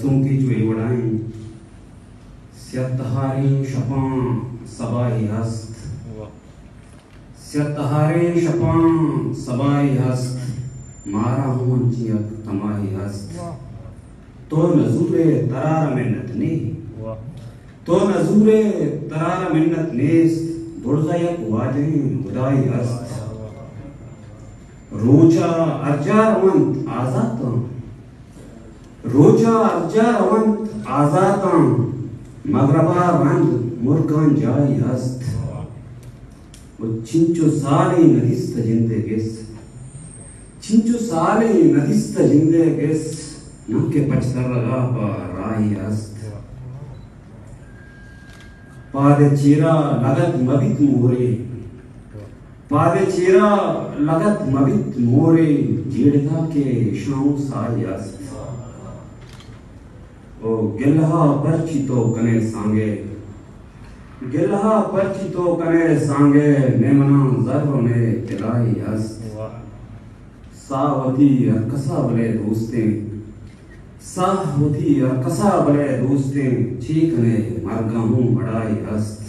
چونکہ چو اے وڑائیں سیاہ تہاریں شپاں سباہے ہست۔ سیاہ تہاریں شپاں سباہے ہست، مارا ہوں انچیں یک تماہے ہست۔ تو نزورے ترا را منت نے۔ تو نزورے ترا را منت نیست، برزا یک واجہیں ہدائے ہست۔ روچا ارجا رونت آزاتاں، روچا ارجا رونت آزاتاں، مغربا رند مرگاں جاہے ہست۔ و چنچو سالیں ندیست جندے گس، چنچو سالیں ندیست جندے گس، ناں کہ پچ ترگا پہ راہے ہست۔ پاد چیرا لگت مبیت مورے، پاد چیرا لگت مبیت مورے، جیڑتا کہ شاں ساہے ہست۔ او گلہا پرچی تو کنے سانگے، گلہا پرچی تو کنے سانگے، نے مناں زر و نے طلاہے ہست۔ ساہ وتی ہر کسا بلے دوستیں، ساہ وتی ہر کسا بلے دوستیں، چے کنے مرگاں ہوں بڑائے ہست۔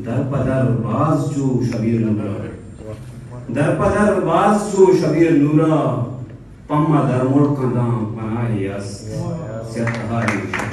در پہ در باز چو شبیر نورا، در پہ در باز چو شبیر نورا، پما در ملکاں داں پناہے ہست۔ سیاہ تہاریں